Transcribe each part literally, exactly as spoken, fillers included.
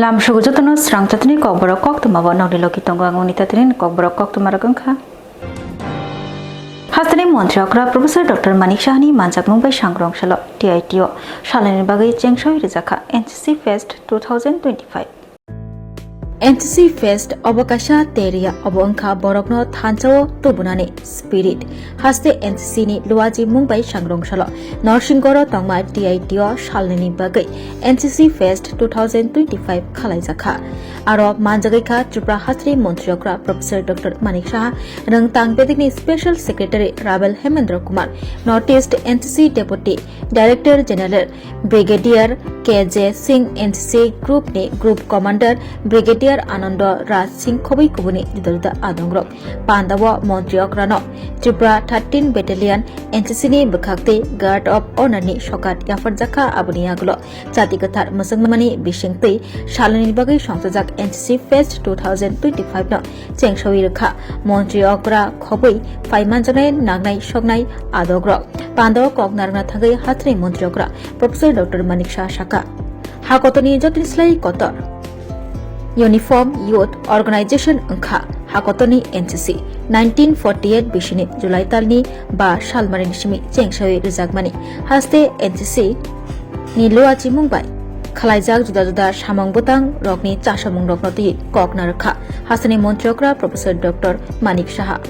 Lamsugo jotono srang chatini kokborok koktwma bo nokni logi tongo ang uni tatini kokborok koktwma rok wngkha. Hasteni montri okra Professor Doctor Manik Sahani manjakmung bai sangrong salo T I T O salani bagwi chengsoi rijakha N C C Fest two thousand twenty-five. N C C Fest obo kaisa teria obo wngkha borokno thansa-o tubunani spirit. Haste N C C ni luaji mung bai sangrong salo Norsingoro tongma T I T O salnini bagwi N C C Fest two thousand twenty-five khalaijakha. Aro manjagwi kha Tripura hasteni montri okra Professor Doctor Manik Saha, rwngtang bedekni Special Secretary Rabel Hemendra Kumar, North East N C C Deputy Director General Brigadier K J Singh, N C C Group ni Group Commander Brigadier Anando Raj Singh khobwi kubuni juda juda adongrok. Pandao montri okrano Tripura thirteen Battalion N C C ni bwkhaktwi Guard of Honor ni sokat yapharjakha, aboni yagulo chati kwthar mwchwngmani bisingtwi salnini bagwi songchajak N C C Fest two thousand twenty-five no chengsawi rwkha. Montri okra khobwi phaimanjaknai nangnai soknai adogrok. Pandao kok narwkna thangwi hasteni montri okra Professor Doctor Manik Saha sakha, hakotoni jotoni slai kotor Uniform Youth Organization wngkha hakotoni N C C. Nineteen forty-eight bisini July talni ba salmarini simi chengsawi rijakmani haste N C C ni luachimung bai khalaijak juda juda samung bwtang rokni chasamung rokno twi kok narwkha hasteni montri okra Professor Doctor Manik Saha.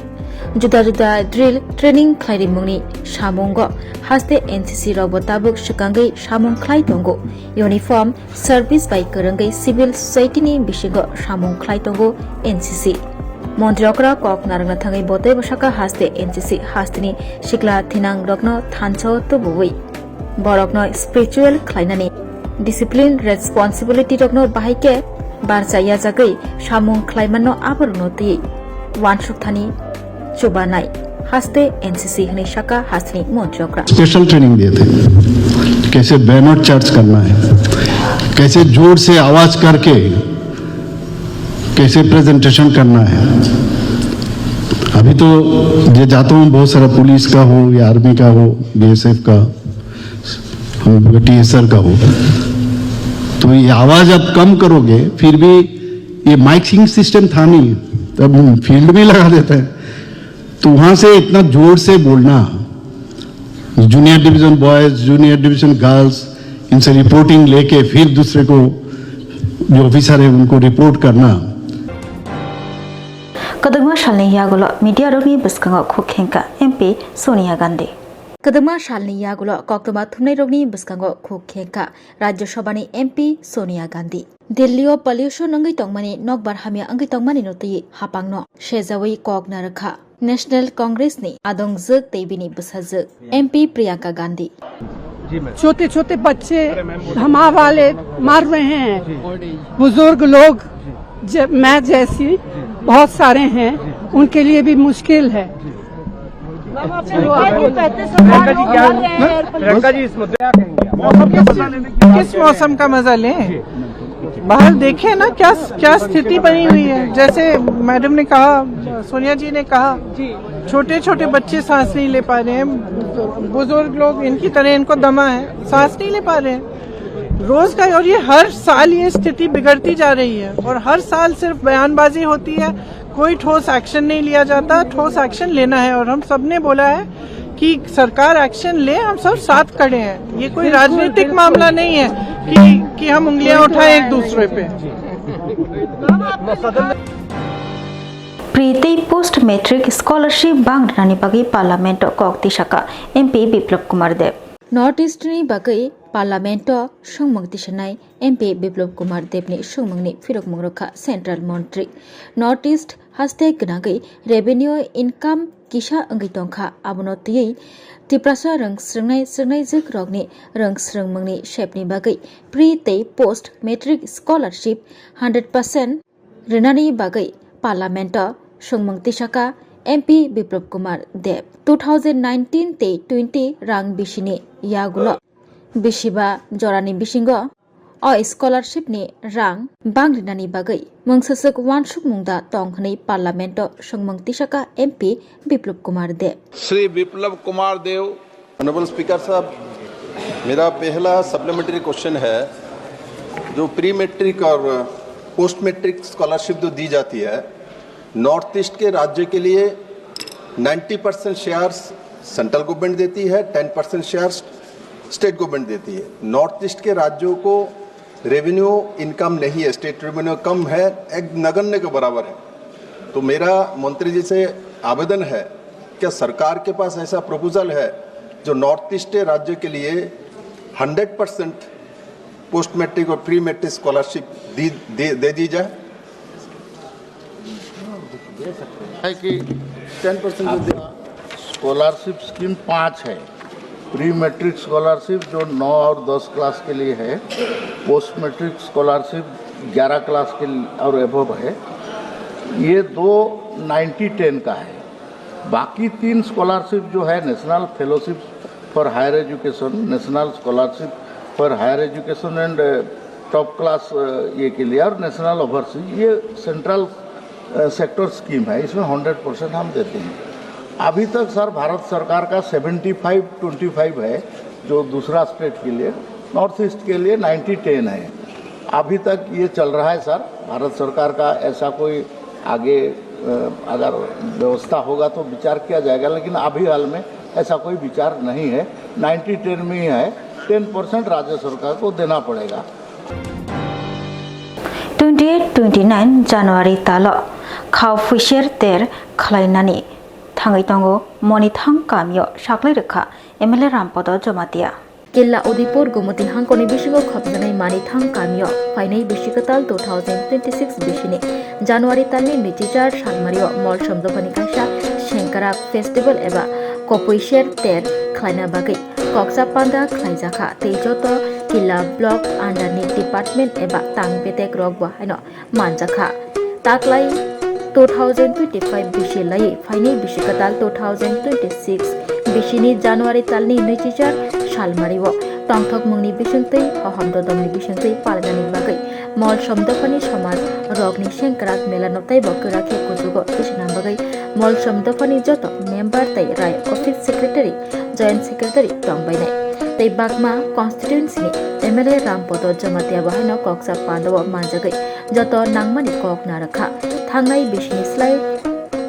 Juda juda drill training khlairimungni samungo haste N C C rokbo tabuk swkangwi samung khlai tongo. Uniform service bai kwrwngwi civil society ni bisingo samung khlai tongo N C C. Montri okra kok narwkna thangwi botei bwsaka haste N C C hasteni sikla thinang rokno thansa-o tubuwi borokno spiritual khlainani discipline responsibility rokno bahai khe barcha yajagwi samung khlaimanno aborokno twi wansuk thani chubanai haste N C C hwnwi saka hasteni montri okra. Special training दिए थे, कैसे banner charge करना है, कैसे जोर से आवाज करके कैसे प्रेजेंटेशन करना है। अभी तो ये जाता हूँ, बहुत सारा पुलिस का हो या आर्मी का हो, बीएसएफ का, टीएसआर का हो, तो ये आवाज आप कम करोगे, फिर भी ये माइकिंग सिस्टम था नहीं, तब हम फील्ड में लगा देते हैं। तो वहां से इतना जोर से बोलना, junior division boys, junior division girls, इनसे रिपोर्टिंग लेके फिर दूसरे को जो ऑफिसर है उनको रिपोर्ट करना। Kwdwkma salni yagulo media rokni bwskango khuk khengkha M P Sonia Gandhi. Kwdwkma salni yagulo koktwma thumnairokni bwskango khuk khengkha Rajya Sabhani M P Sonia Gandhi. Delhi-o pollution wngwi tongmani, nokbar hamya wngwi tongmani no twi hapangno sejawi kok narwkha National Congress ni adongjwk tei bini bwsajwk M P Priyanka Gandhi. छोटे छोटे बच्चे धमाल वाले मर रहे हैं, बुजुर्ग लोग, ज-, मैं जैसी बहुत सारे हैं, उनके लिए भी मुश्किल है। प्रियंका जी, क्या, प्रियंका जी, इस मुद्दे पे क्या कहेंगे आप? किस मौसम का मजा लें? बाहर देखें ना क्या, क्या स्थिति बनी हुई है। जैसे मैडम ने कहा, सोनिया जी ने कहा, छोटे छोटे बच्चे सांस नहीं ले पा रहे हैं, बुजुर्ग लोग इनकी तरह इनको दमा है, सांस नहीं ले पा रहे हैं रोज का। और ये हर साल ये स्थिति बिगड़ती जा रही है और हर साल सिर्फ बयानबाजी होती है, कोई ठोस एक्शन नहीं लिया जाता। ठोस एक्शन लेना है और हम सब ने बोला है कि सरकार एक्शन ले, हम सब साथ खड़े हैं। ये कोई राजनीतिक मामला नहीं है कि, कि हम उंगलियां उठाएं एक दूसरे पे। Pre tei post matric scholarship bang rwnani bagwi parliament o kok tisaka M P Biplab Kumar Deb. North East ni bagwi parliament o swngmung tisanai M P Biplab Kumar Deb ni swngmung ni phirokmung rwkha central montri. North East haste gwnagwi revenue income kisa wngwi tongkha, abono twiwi Tiprasa rwng srwngnai srwngnaijwk rokni rwng srwngmungni sepni bagwi pre tei post matric scholarship hundred percent rwnani bagwi parliament o swngmung tisaka M P Biplab Kumar Deb. Two thousand nineteen tei twenty rang bisini yagulo bisiba jorani bisingo o scholarship ni rang bang rinani bagwi mungsaswk wansukmung da tong hwnwi parliament o swngmung tisaka M P Biplab Kumar Deb. Shri Biplab Kumar Deb. Honourable speaker साहब, मेरा पहला supplementary question है जो pre matric और post matric scholarship जो दी जाती है, नॉर्थ ईस्ट के राज्य के लिए ninety percent share central government देती है, ten percent share state government देती है। नॉर्थ ईस्ट के राज्यों को रेवेन्यू इनकम नहीं है, स्टेट रेवेन्यू कम है, एक नगण्य के बराबर है। तो मेरा मंत्री जी से आवेदन है, क्या सरकार के पास ऐसा प्रपोजल है जो नॉर्थ ईस्ट राज्य के लिए हंड्रेड परसेंट पोस्ट मैट्रिक और प्री मैट्रिक स्कॉलरशिप दी दे, दे दी जाए? है कि टेन परसेंट जो दे- स्कॉलरशिप स्कीम पाँच है। प्री मैट्रिक स्कॉलरशिप जो नौ और दस क्लास के लिए है, पोस्ट मैट्रिक स्कॉलरशिप ग्यारह क्लास के लिए और एबव है। ये दो नाइन्टी टेन का है। बाकी तीन स्कॉलरशिप जो है, national fellowship for higher education, national scholarship for higher education and top class, ये के लिए, और नेशनल ओवरसीज, ये सेंट्रल सेक्टर स्कीम है, इसमें हंड्रेड परसेंट हम देते हैं। अभी तक सर, भारत सरकार का सेवेंटी फाइव ट्वेंटी फाइव है, जो दूसरा स्टेट के लिए, नॉर्थ ईस्ट के लिए नाइन्टी टेन है। अभी तक ये चल रहा है सर। भारत सरकार का ऐसा कोई आगे, अ, अगर व्यवस्था होगा तो विचार किया जाएगा, लेकिन अभी हाल में ऐसा कोई विचार नहीं है। नाइन्टी टेन में ही है, टेन परसेंट राज्य सरकार को देना पड़ेगा। Twenty eight twenty nine January talo khao phuiser ter khlainani thangwi tongo Monithang kamio saklai rwkha M L A Rampodo Jomatia. Killa Udaipur Gumoti hangkoni bisingo khopjanai Manithang kamio phainai bisi kwtal two thousand twenty six bisini January talni nwichichar salmario Molsom dophani kaisa Sengkrak festival eba kopui ser ter khlaina bagwi koksa panda khlaijakha tei joto Killa block under ni department eba tang betek rok bo haino manjakha. Taklai two thousand twenty five bisi laiwi phainai bisi kwtal two thousand twenty six bisini January talni nwichichar salmario tongthokmungni bisingtwi, hohom dodomni bisingtwi palinani bagwi Molsom dophani somaj rokni sengkrak mela no teibo kwrak khe kuchugo tisina bagwi Molsom dophani joto member tei Rai office secretary, joint secretary tongbainai tei bakma constituency ni M L A Rampodo Jamatia bo haino koksa pandao manjagwi joto nangmani kok narwkha. Thangnai bisini slai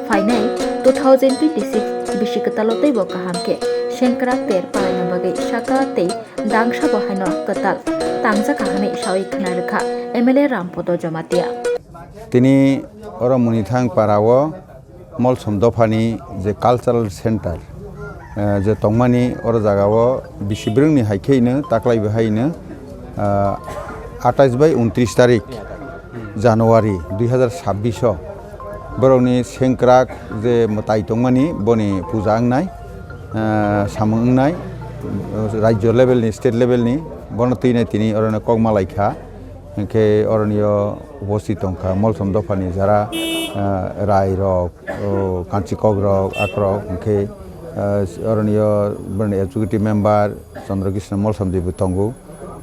phainai two thousand twenty six bisi kwtalo teibo kaham khe sengkrak ter palaina bagwi saka tei dangsa bo haino kwtal tangjakha hwnwi sawi khna rwkha M L A Rampodo Jamatia. Tini oro Munithang parao Molsom dophani je cultural center, eh, je tongmani oro jagao bisi bwrwngni hai khe hino taklai bo hai hino, ah, atais bai untris tarik January dui hazar sabbish o borokni sengkrak je mwtai tongmani boni puja wngnai, ah, samung wngnai, rajyo level ni, state level ni bono twinai tini oro no kok malaikha. Hwnkhe oroni o uposthit tongkha Molsom dophani jara, ah, rai rok, o, kanchi kok rok, akrok, hwnkhe, ah, oroni o boroni executive member Chandra Krishna Molsomji bo tongo,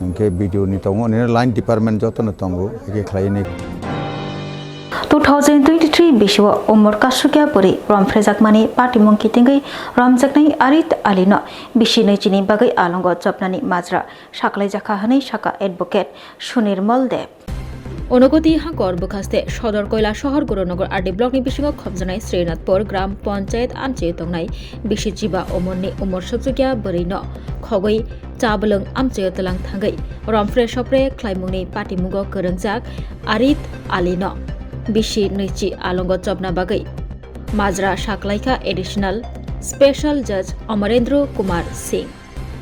hwnkhe B D O ni tongo, onino line department jotono tongo, hwnkhe khlaiwi. Two thousand twenty-three bisio umor kasukya bwrwi romphrejakmani patimung kitingwi romjaknai Arit Alino bisi nwichini bagwi alongo chopnani majra saklaijakha hwnwi saka advocate Sunirmol Deb. Unagoti hangkor bwkhaste Sodor Koilasohor Gurunagar R D block ni bisingo khopjanai Srinathpur Gram Panchayat amchaio tongnai bisi chiba umorni umor sukjukya bwrwino khogwi chabwlwng amchaio twlang thangwi romphre sopre khlaimungni patimungo kwrwngjak Arit Alino bisi nwichi alongo chopna bagwi majra saklaikha Additional Special Judge Amarendra Kumar Singh.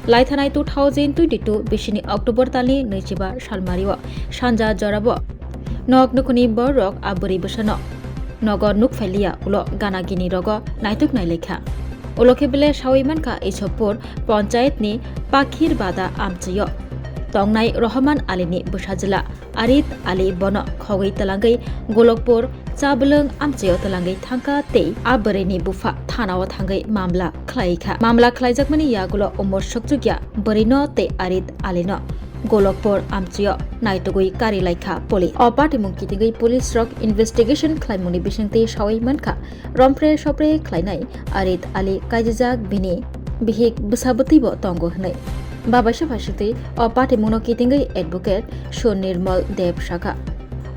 Laithanai two thousand twenty-two bisini October talni nwichiba salmario sanja jorabo nok nukhuni borok a bwrwi bwsano nogo nukphailiya ulo gana gini rogo naituk nailaikha. Ulo khe bele sawi mankha Isopur Panchayatni Pakhir Bada amchaio tongnai Rohman Alini bwsajwla Arit Ali bono khogwi twlangwi Golokpur Chabwlwng amchaio twlangwi thangkha tei a bwrwini bupha thanao thangwi mamla khlai kha. Mamla khlaijakmani yagulo umor sukjukya bwrwino tei Arit Alino Golokpur amchaio naitugwi kari lai kha police. O patimung kitingwi police rok investigation khlaimungni bisingtwi sawi mankha, romphre sopre khlainai Arit Ali kaijijak bini bihik bwsa bwtwibo tongo hwnwi. Babaisa phaisitwi o patimungno kitingwi advocate Sunirmal Deb sakha,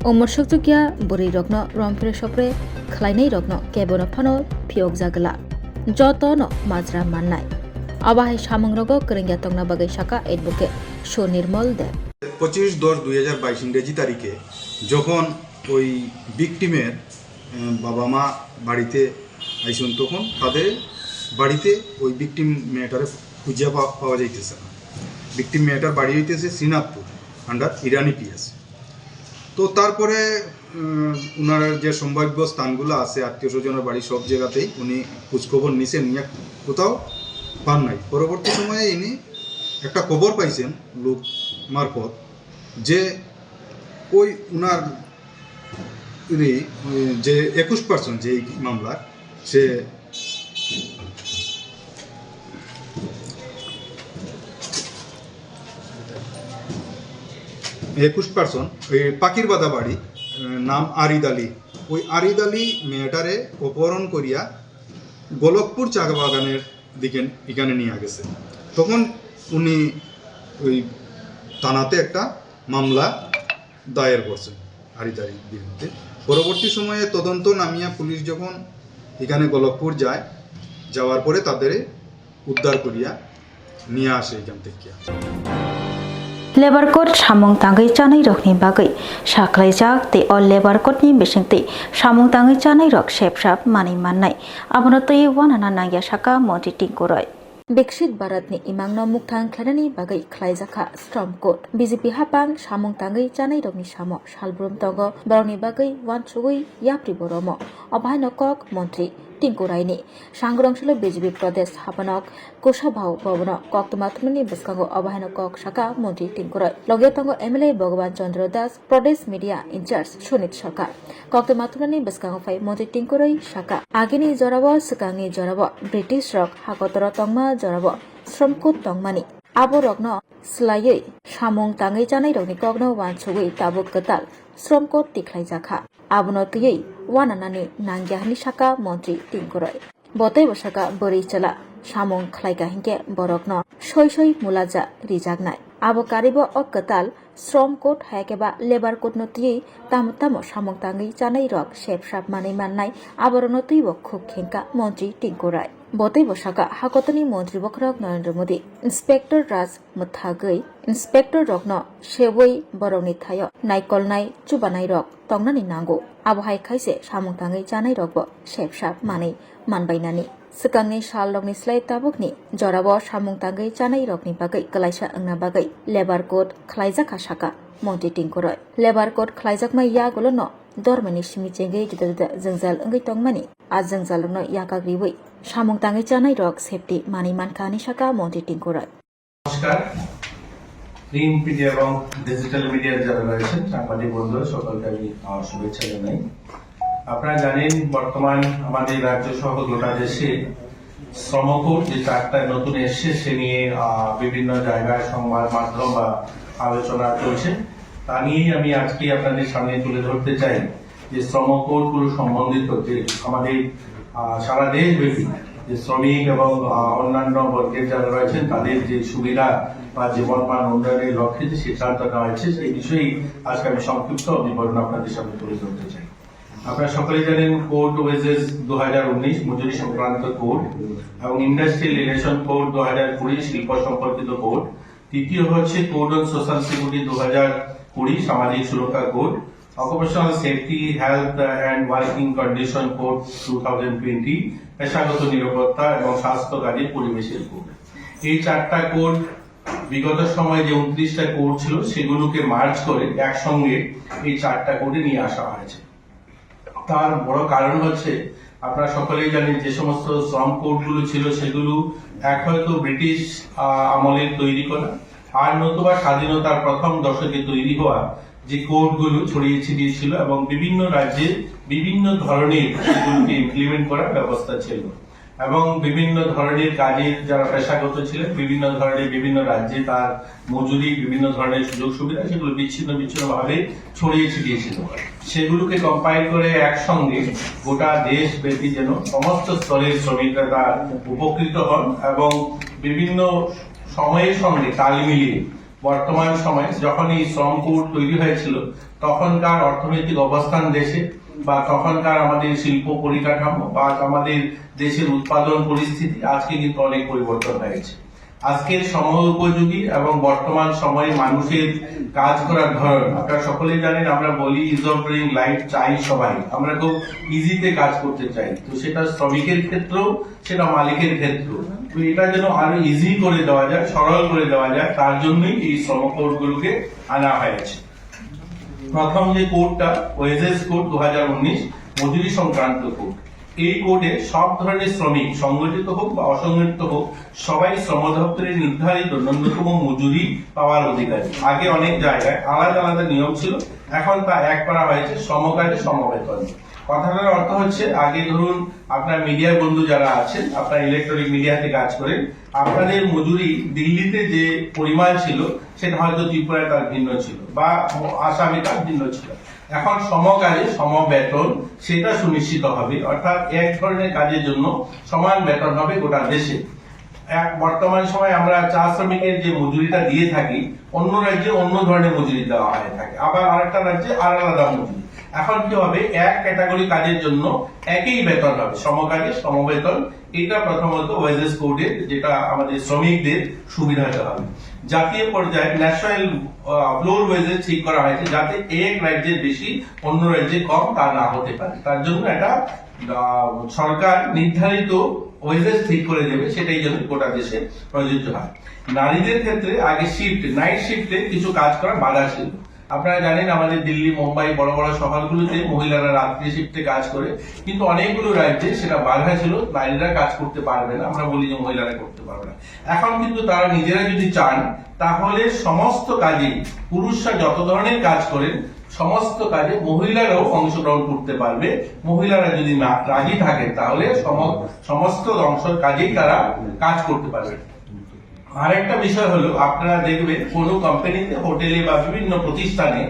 umor sukchukya bwrwirokno romphre sopre khlainairokno kebono phano phiyokjagwla, jotono majra mannai. Abo hai samungrogo kwrwngya tongna bagwi sakha advocate Sunirmal Deb. পঁচিশ দশ দুই হাজার বাইশ ইংরেজি তারিখে যখন ওই ভিকটিমের বাবা মা বাড়িতে আইসন, তখন তাদের বাড়িতে ওই ভিকটিম মেয়েটারে খুঁজিয়া পা-, পাওয়া যাইতেছে না। ভিকটিম মেয়েটার বাড়ি হইতেছে শ্রীনাথপুর, আন্ডার ইরানি পিএস। তো তারপরে উম, ওনার যে সম্ভাব্য স্থানগুলো আছে, আত্মীয় স্বজনের বাড়ি, সব জায়গাতেই উনি খোঁজখবর নিছেন, নিয়ে কোথাও পান নাই। পরবর্তী সময়ে ইনি একটা খবর পাইছেন লোক মারফত যে ওই ওনার ই, ওই যে একুশ পার্সন যে এই মামলার, সে একুশ পার্সন ওই পাখির বাদা বাড়ি, আহ, নাম আরিদ আলী। ওই আরিদ আলী মেয়েটারে অপহরণ করিয়া গোলকপুর চা বাগানের দিকে এখানে নিয়ে গেছে। তখন উনি ওই থানাতে একটা মামলা দায়ের করছেন আরিদ আলীর বিরুদ্ধে। পরবর্তী সময়ে তদন্ত নামিয়া পুলিশ যখন এখানে গোলকপুর যায়, যাওয়ার পরে তাদের উদ্ধার করিয়া নিয়ে আসে এখান থেকে। Labour code samung tangwi chanai rokni bagwi sakhlaijak tei o labour code ni bisingtwi samung tangwi chanai rok sepsap manwi mannai, abono twi uanana nangya sakha montri Tinku Roy. Biksit Bharatni imangno mukthang khlainani bagwi khlaijakha Shram Code. B J P hapang samung tangwi chanairokni samo salbrum tongo, borokni bagwi uansugwi yapri bo romo. Obo haino kok montri Tinku Raini. Sangrong silo B J P Pradesh hapanok Kusabhao Bhabono koktwma thumnani bwskango obo haino kok sakha montri Tinku Roy. Loge tongo M L A Bhagavan Chandra Das, Pradesh Media in-charge Sunit Sarkar. Koktwma thumnani bwskango phai montri Tinku Roy sakha, agini jorao, swkangni jorao British rok hakotoro tongma jorao Shram Code tongmani. Abo rokno swlaiwi samung tangwi chanai rokni kokno uansugwi tabuk kwtal Shram Code tikhlaijakha. Abono twiwi uananani nangya hwnwi sakha montri Tinku Roy. Bo teibo sakha, bwrwi chwla samung khlaikha hinkhe borokno soi soi mulaja rijaknai. Abo karwibo o kwtal Shram Code hayakhe ba Labour Code no twiwi tamo tamo samung tangwi chanai rok sepsap manwi mannai, aborokno twibo khuk khengkha montri Tinku Roy. Bo teibo sakha, hakotoni montri bokhorok Narendra Modi Inspector Raj mwthagwi inspector rokno sebwi borokni thaio naikolnai chubanai rok tongnani nango. Abo hai khaise samung tangwi chanai rokbo sepsap manwi manbainani. Swkangni salrokni slai tabukni jorao samung tangwi chanai rokni bagwi kwlaisa wngna bagwi Labour Code khlaijakha sakha montri Tinku Roy. Labour Code khlaijakma yagulono dormani simi chengwi juda juda jwngjal wngwi tongmani, a jwngjalrokno yakak riwi samung tangwi chanai rok safety manwi mankha hwnwi sakha montri Tinku Roy. নমস্কার। Print media এবং ডিজিটাল মিডিয়ার যারা রয়েছেন, সাংবাদিক বন্ধুরা, সকলকে আমি, আহ, শুভেচ্ছা জানাই। আপনারা জানেন, বর্তমান আমাদের রাজ্য সহ গোটা দেশে শ্রম কোড যে চারটা নতুন এসছে, সে নিয়ে, আহ, বিভিন্ন জায়গায় সংবাদ মাধ্যম বা আলোচনা চলছে। তা নিয়েই আমি আজকে আপনাদের সামনে তুলে ধরতে চাই যে শ্রম কোডগুলো সম্বন্ধিত যে আমাদের, আহ, সারা দেশব্যাপী যে শ্রমিক এবং, আহ, অন্যান্য বর্গের যারা রয়েছেন, তাদের যে সুবিধা বা জীবনমান উন্নয়নের লক্ষ্যে যে সিদ্ধান্ত নেওয়া হয়েছে, সেই বিষয়েই আজকে আমি সংক্ষিপ্ত বিবরণ আপনাদের সামনে তুলে ধরতে চাই। আপনারা সকলেই জানেন, কোড ওয়েজেস দু হাজার উনিশ, মজুরি সংক্রান্ত কোড, এবং ইন্ডাস্ট্রিয়াল রিলেশন কোড দু হাজার কুড়ি, শিল্প সম্পর্কিত কোড। তৃতীয় হচ্ছে কোড অন সোশ্যাল সিকিউরিটি দু হাজার কুড়ি, সামাজিক সুরক্ষা code. Occupational safety, health and working condition code two thousand twenty, পেশাগত নিরাপত্তা এবং স্বাস্থ্য কাজের পরিবেশের কোড। এই চারটা কোড, বিগত সময়ে যে ঊনত্রিশটা কোড ছিল, সেগুলোকে মার্জ করে একসঙ্গে এই চারটা কোডে নিয়ে আসা হয়েছে। তার বড় কারণ হচ্ছে, আপনারা সকলেই জানেন, যে সমস্ত শ্রম কোডগুলো ছিল, সেগুলো এক হয়তো ব্রিটিশ, আহ, আমলের তৈরি করা, আর নতুবা স্বাধীনতার প্রথম দশকে তৈরি হওয়া যে কোডগুলো ছড়িয়ে ছিটিয়ে ছিল এবং বিভিন্ন রাজ্যে বিভিন্ন ধরনের সেগুলোকে ইমপ্লিমেন্ট করার ব্যবস্থা ছিল। এবং বিভিন্ন ধরনের কাজের যারা পেশাগত ছিলেন, বিভিন্ন ধরনের, বিভিন্ন রাজ্যে তার মজুরি, বিভিন্ন ধরনের সুযোগ সুবিধা, সেগুলো বিচ্ছিন্ন বিচ্ছিন্নভাবে ছড়িয়ে ছিটিয়ে ছিল। সেগুলোকে কম্পাইল করে একসঙ্গে গোটা দেশব্যাপী যেন সমস্ত স্তরের শ্রমিকরা তার উপকৃত হন এবং বিভিন্ন সময়ের সঙ্গে তাল মিলিয়ে বর্তমান সময়ে যখন এই শ্রম কোড তৈরি হয়েছিল, তখনকার অর্থনৈতিক অবস্থান দেশে বা তখনকার আমাদের শিল্প পরিকাঠামো বা আমাদের দেশের উৎপাদন পরিস্থিতি আজকে কিন্তু অনেক পরিবর্তন হয়েছে। আজকের সময় উপযোগী এবং বর্তমান সময়ে মানুষের কাজ করার ধরন, আপনারা সকলেই জানেন, আমরা বলি ইজ অফ ডুইং লাইট চাই সবাই, আমরা খুব ইজিতে কাজ করতে চাই। তো সেটা শ্রমিকের ক্ষেত্রেও, সেটা মালিকের ক্ষেত্রেও। তো এটা যেন আরো ইজি করে দেওয়া যায়, সরল করে দেওয়া যায়, তার জন্যই এই শ্রম কোডগুলোকে আনা হয়েছে। প্রথম যে কোডটা, ওয়েজেস কোড দু হাজার উনিশ, মজুরি সংক্রান্ত কোড। এই কোডে সব ধরনের শ্রমিক, সংগঠিত হোক বা অসংগঠিত হোক, সবাই শ্রম দপ্তরে নির্ধারিত ন্যূনতম মজুরি পাওয়ার অধিকারী। আগে অনেক জায়গায় আলাদা আলাদা নিয়ম ছিল, এখন তা এক করা হয়েছে, সমকাজে সমবেতন। কথাটার অর্থ হচ্ছে, আগে ধরুন, আপনার মিডিয়া বন্ধু যারা আছেন, আপনার ইলেকট্রনিক মিডিয়াতে কাজ করেন, আপনাদের মজুরি দিল্লিতে যে পরিমাণ ছিল, সেটা হয়তো ত্রিপুরায় তার ভিন্ন ছিল বা আসামে তার ভিন্ন ছিল। এখন সমকাজে সমবেতন, সেটা সুনিশ্চিত হবে, অর্থাৎ এক ধরনের কাজের জন্য সমান বেতন হবে গোটা দেশে। এক, বর্তমান সময়ে আমরা চা শ্রমিকের যে মজুরিটা দিয়ে থাকি, অন্য রাজ্যে অন্য ধরনের মজুরি দেওয়া হয়ে থাকে, আবার আরেকটা রাজ্যে আর আলাদা মজুরি। এখন কি হবে, এক ক্যাটাগরি কাজের জন্য একই বেতন হবে, সমকাজে সমবেতন। এটা প্রথমত ওয়েজেস কোডের, যেটা আমাদের শ্রমিকদের সুবিধাটা হবে। জাতীয় পর্যায়ে ন্যাশনাল ফ্লোর ওয়েজেস ঠিক করা হয়েছে, যাতে এক রাজ্যের বেশি অন্য রাজ্যে কম তা না হতে পারে। তার জন্য একটা আহ, সরকার নির্ধারিত ওয়েজেস ঠিক করে দেবে, সেটাই যেন গোটা দেশে প্রযোজ্য হয়। নারীদের ক্ষেত্রে আগে শিফট, নাইট শিফটে কিছু কাজ করা বাধা ছিল। আপনারা জানেন, আমাদের দিল্লি, মুম্বাই, বড় বড় শহরগুলোতে মহিলারা রাত্রি শিফটে কাজ করে, কিন্তু অনেকগুলো রাজ্যে সেটা বাধা ছিল, নারীরা কাজ করতে পারবে না, আমরা বলি যে মহিলারা করতে পারবে না। এখন কিন্তু তারা নিজেরা যদি চান, তাহলে সমস্ত কাজে পুরুষরা যত ধরনের কাজ করেন, সমস্ত কাজে মহিলারাও অংশগ্রহণ করতে পারবে। মহিলারা যদি না রাজি থাকেন, তাহলে সম-, সমস্ত অংশ কাজেই তারা কাজ করতে পারবে। আরেকটা বিষয় হলো, আপনারা দেখবেন কোনো কোম্পানিতে, হোটেলে বা বিভিন্ন প্রতিষ্ঠানে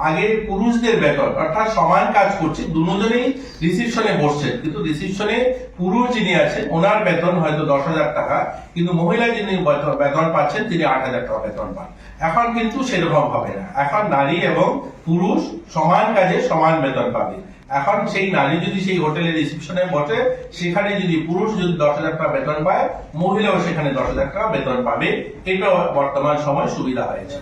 আগে পুরুষদের বেতন, অর্থাৎ সমান কাজ করছে, দুজনেই রিসেপশনে বসছেন, কিন্তু রিসেপশনে পুরুষ যিনি আছেন, ওনার বেতন হয়তো দশ হাজার টাকা, কিন্তু মহিলা যিনি বেতন, বেতন পাচ্ছেন, তিনি আট হাজার টাকা বেতন পান। এখন কিন্তু সেরকম হবে না, এখন নারী এবং পুরুষ সমান কাজে সমান বেতন পাবে। এখন সেই নারী যদি সেই হোটেলের রিসেপশনে বসে, সেখানে যদি পুরুষ যদি দশ হাজার টাকা বেতন পায়, মহিলাও সেখানে দশ হাজার টাকা বেতন পাবে। এটা বর্তমান সময় সুবিধা হয়েছে।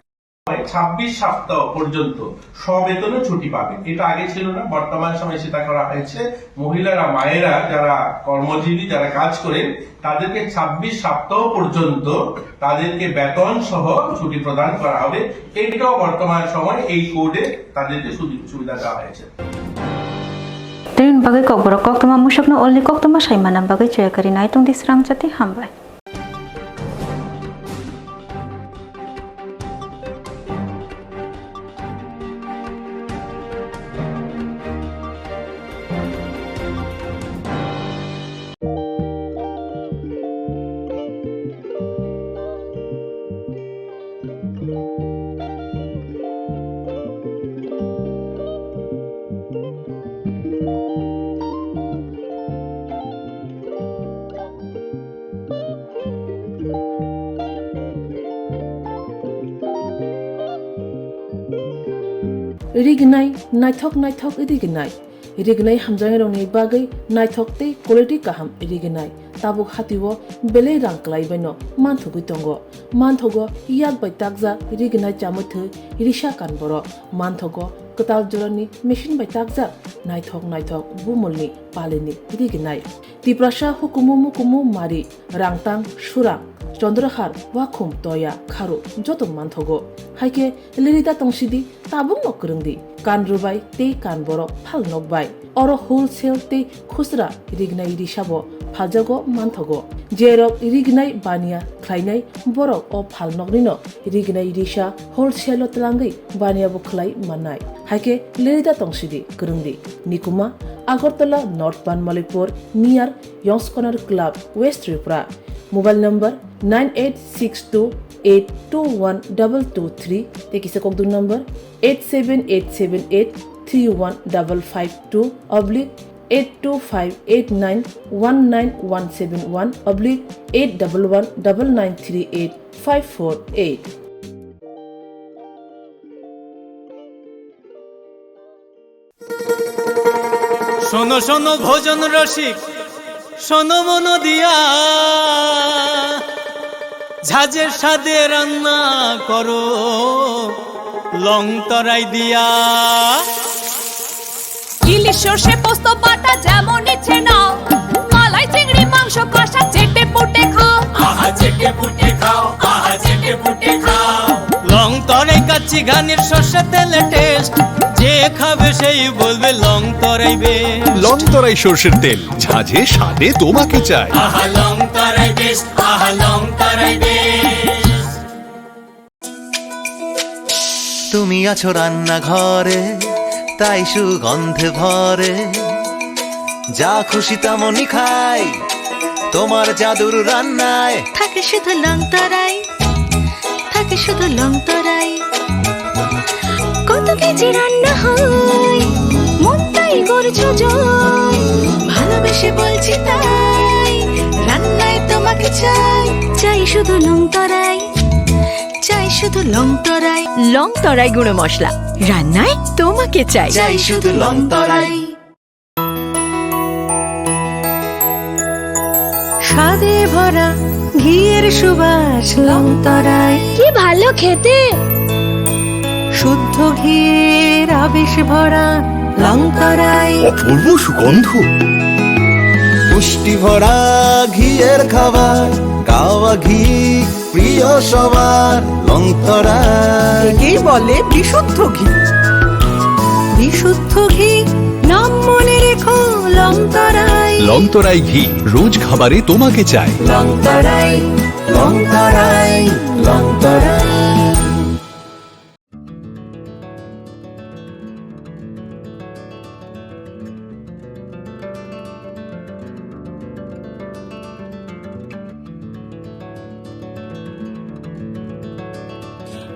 ছাব্বিশ সপ্তাহ পর্যন্ত সবেতনে ছুটি পাবে, এটা আগে ছিল না, বর্তমান সময়ে সেটা করা হয়েছে। মহিলারা, মায়েরা, যারা কর্মজীবী, যারা কাজ করেন, তাদেরকে ছাব্বিশ সপ্তাহ পর্যন্ত তাদেরকে বেতন সহ ছুটি প্রদান করা হবে। এটাও বর্তমান সময়ে এই কোডে তাদেরকে সুযোগ সুবিধা দেওয়া হয়েছে। Tini bagwi kokborok koktwma musokno olni koktwma sai manna bagwi chaya kari nai tong di srang jati hambai. Rignai, naithok naithok rignai. Rignai hamjaknairokni bagwi naithok tei quality kaham rignai. Tabuk hatio belai rang kwlaibaino manthogwi tongo. Manthogo yak bai takjak rignai chamwi thwi risa kan borok. Manthogo kwtal jorani machine bai takjak naithok naithok bumulni palini rignai. Tiprasa hukumu mukumu mari, rangtang, surang, chondrohar, wakhum, toya, kharu joto manthogo. Haikhe lirida tongsidi, tabukno kwrwngdi, kan rwbai tei kan borok phal nokbai. Oro wholesale tei khusra rignai risabo phaljago manthogo. Jerok rignai baniya khlainai borok o phal noknino rignai risa wholesale-o twlangwi baniya bo khlai mannai. Haikhe lirida tongsidi kwrwngdi. Nikuma, Agartala North Banmalipur near Yongskonar Club, West Tripura. Mobile number nine eight six two eight two one double two three tei kisa kokduk number eight seven eight seven eight three one double five two oblique eight two five eight nine one nine one seven one oblique eight double one double nine three eight five four eight. শোনো শোনো ভোজন রসিক, শোনো মন দিয়া, ঝাঁঝের স্বাদে রান্না করো লং তরাই দিয়া। ইলিশ সর্ষে পোস্ত বাটা যেমন ইচ্ছে নাও, মালাই চিংড়ি মাংস কষা চেটে পুটে খাও। আহা চেটে পুটে খাও, আহা চেটে পুটে খাও। লং তরাই কাচ্চি ঘানির সর্ষে তেলে টেস্ট, যে খাবে সেই বলবে লং তরাই বেস্ট। লং তরাই সর্ষের তেল, ঝাঁঝে স্বাদে তোমাকে চাই। আহা লং তরাই বেস্ট, আহা লং তরাই বেস্ট। তুমি আছো রান্নাঘরে, তাই সুগন্ধে ভরে। যা খুশি তেমনই খাই, তোমার জাদুর রান্নায়। থাকে শুধু লং তরাই, থাকে শুধু লং তরাই। কত কেজি রান্না হয়, মনটাই করছো জয়। ভালোবেসে বলছি তাই, রান্নায় তোমাকে চাই। চাই শুধু লং তরাই, চাই শুধু লং তরাই। লং তরাই গুঁড়ো মশলা, রান্নায় তোমাকে চাই। চাই শুধু লং তরাই। স্বাদে ভরা ঘিয়ের সুবাস লং তরাই। কি ভালো খেতে! শুদ্ধ ঘিয়ের আবেশ ভরা লং তরাই। অপূর্ব সুগন্ধ। পুষ্টি ভরা ঘিয়ের খাবার, গাওয়া ঘি প্রিয় সবার লং তরাই। একেই বলে বিশুদ্ধ ঘি। বিশুদ্ধ ঘি, নাম মনে রেখো লং তরাই। লং তরাই ঘি, রোজ খাবারে তোমাকে চাই। লং তরাই, লং তরাই, লং তরাই।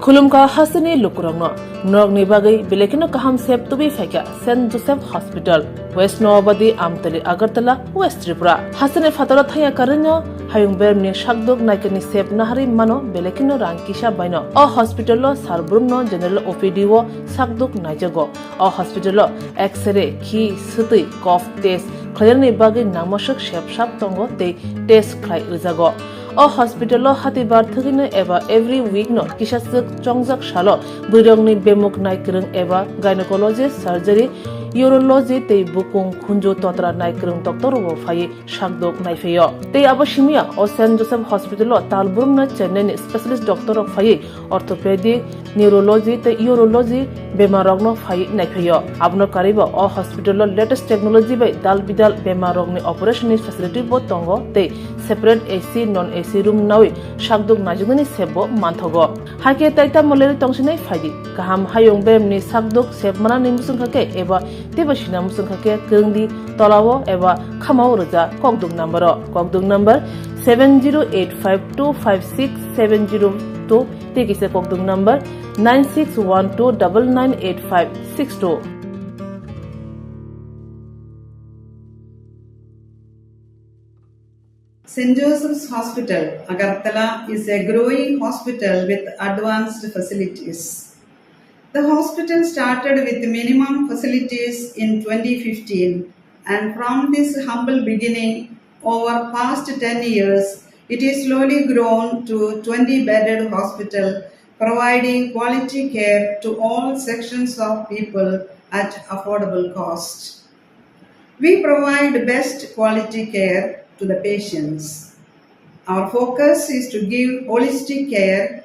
Khulumkha hasteni lukurokno, norokni bagwi belai kheno kaham sep tubui phaikha Saint Joseph Hospital, West Noabadi, Amtali, Agartala, West Tripura. Hasteni phataro thangya karwino hayung beremni sakduk naikani sep naharwi mano belai kheno rang kisa baino. O hospital-o sal brumno general O P D-o sakduk naijago. O hospital-o X-ray, khi, swtwi, cough test khlainani bagwi nangmaswk sep sap tongo tei test khlai rwjago. O hospital-o hatibar thwgwino eba every week-no kisaswk chongjak salo bwrwirokni bemuk naikwrwng eba gynecology, surgery, urology tei bukung khunju totra naikwrwng doctor-rokbo phaiwi sakdok naiphaio. Tei abo simiya o Saint Joseph Hospital-o tal brumno Chennai-ni specialist doctor-rok phaiwi orthopedic, neurology tei urology bemarrokno phaiwi naiphaio. Abono karwibo o hospital-o latest technology bai dal bidal bemarrokni operation-ni facility-bo tongo tei separate A C, non A C room nawi sakdok naijaknani sep-bo manthogo. Hakhe tai tamo lerwi tongsinai phaidi. Kaham hayung beremni sakdok sep manani muchungkha khe eba teibo sina muchungkha khe kwrwngdi tolao eba khamao rwja kokduk number-o. Kokduk number seven zero eight five two five six seven zero two tei kisa kokduk number nine six one two double nine eight five six two. Saint Joseph's Hospital, Agartala is a growing hospital with advanced facilities. The hospital started with minimum facilities in twenty fifteen, and from this humble beginning, over past ten years, it is slowly grown to twenty bedded hospital, providing quality care to all sections of people at affordable cost. We provide best quality care to the patients. Our focus is to give holistic care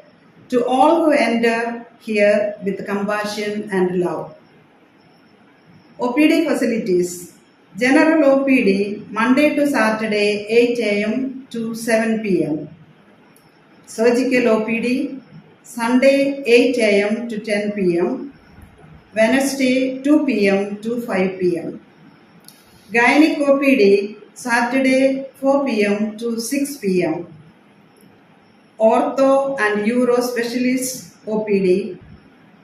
to all who enter here with compassion and love. O P D facilities. General O P D, Monday to Saturday, eight A M to seven P M. Surgical O P D, Sunday, eight A M to ten P M, Wednesday, two P M to five P M. Gynec O P D, Saturday, four P M to six P M. Ortho and Uro Specialist O P D,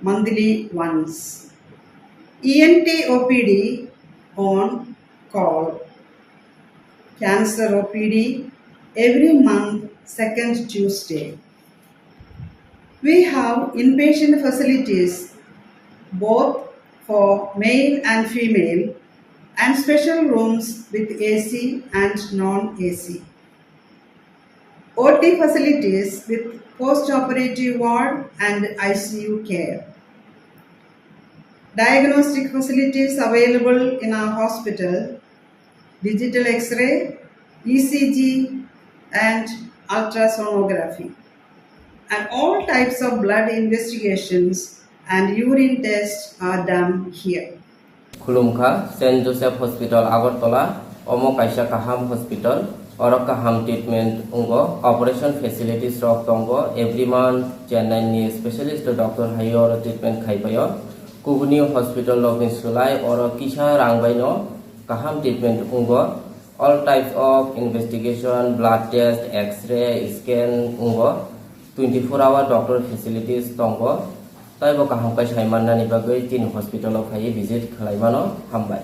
monthly once. E N T O P D on call Cancer O P D every month, second Tuesday. We have inpatient facilities both for male and female, and special rooms with A C and non-A C. O T facilities with post-operative ward and I C U care. Diagnostic facilities available in our hospital, digital X-ray, E C G, and ultrasonography. And all types of blood investigations and urine tests are done here. Khulumkha, Saint Joseph Hospital, Agartala. Omo kaisa kaham hospital. Oro kaham treatment wngo. Operation facilities rok tongo. Every month Chennai ni specialist doctor hai oro treatment khai paio. Kubuni hospital rok ni sulai oro kisa rang bai no kaham treatment wngo. All types of investigation, blood test, X-ray, scan wngo. Twenty four hour doctor facilities tongo. Taibo kaham kai sai mannani bagwi chini hospital o phaiwi visit khlai mano. Hambai.